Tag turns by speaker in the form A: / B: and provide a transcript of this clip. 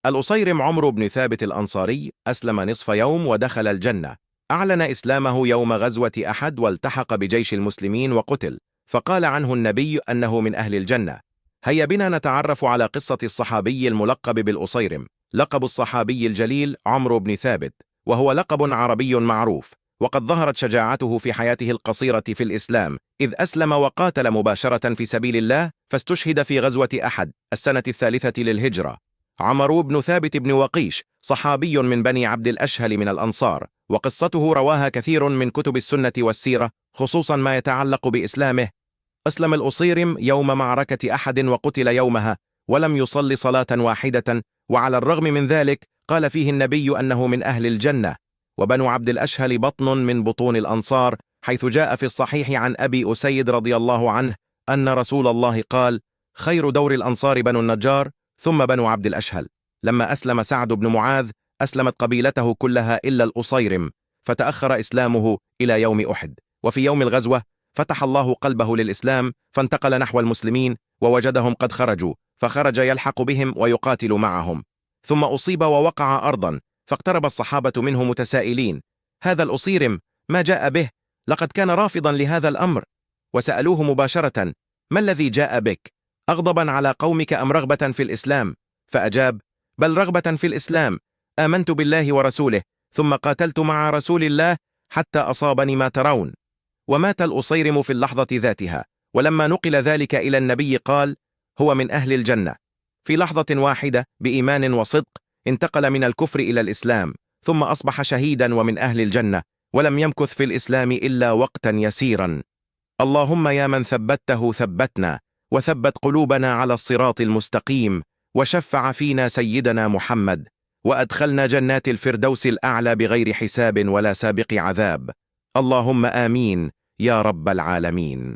A: الأصيرم عمرو بن ثابت الأنصاري أسلم نصف يوم ودخل الجنة. أعلن إسلامه يوم غزوة أحد والتحق بجيش المسلمين وقتل، فقال عنه النبي أنه من أهل الجنة. هيا بنا نتعرف على قصة الصحابي الملقب بالأصيرم. لقب الصحابي الجليل عمرو بن ثابت، وهو لقب عربي معروف، وقد ظهرت شجاعته في حياته القصيرة في الإسلام، إذ أسلم وقاتل مباشرة في سبيل الله، فاستشهد في غزوة أحد السنة الثالثة للهجرة. عمرو بن ثابت بن وقيش صحابي من بني عبد الأشهل من الأنصار، وقصته رواها كثير من كتب السنة والسيرة، خصوصا ما يتعلق بإسلامه. أسلم الأصيرم يوم معركة أحد وقتل يومها، ولم يصل صلاة واحدة، وعلى الرغم من ذلك قال فيه النبي أنه من أهل الجنة. وبنو عبد الأشهل بطن من بطون الأنصار، حيث جاء في الصحيح عن أبي أسيد رضي الله عنه أن رسول الله قال: خير دور الأنصار بنو النجار، ثم بنو عبد الأشهل. لما أسلم سعد بن معاذ أسلمت قبيلته كلها إلا الأصيرم، فتأخر إسلامه إلى يوم أحد. وفي يوم الغزوة فتح الله قلبه للإسلام، فانتقل نحو المسلمين ووجدهم قد خرجوا، فخرج يلحق بهم ويقاتل معهم. ثم أصيب ووقع أرضا، فاقترب الصحابة منه متسائلين: هذا الأصيرم ما جاء به؟ لقد كان رافضا لهذا الأمر. وسألوه مباشرة: ما الذي جاء بك؟ أغضبا على قومك أم رغبة في الإسلام؟ فأجاب: بل رغبة في الإسلام، آمنت بالله ورسوله، ثم قاتلت مع رسول الله حتى أصابني ما ترون. ومات الأصيرم في اللحظة ذاتها، ولما نقل ذلك إلى النبي قال: هو من أهل الجنة. في لحظة واحدة بإيمان وصدق انتقل من الكفر إلى الإسلام، ثم أصبح شهيدا ومن أهل الجنة، ولم يمكث في الإسلام إلا وقتا يسيرا. اللهم يا من ثبته ثبتنا، وثبت قلوبنا على الصراط المستقيم، وشفع فينا سيدنا محمد، وأدخلنا جنات الفردوس الأعلى بغير حساب ولا سابق عذاب. اللهم آمين يا رب العالمين.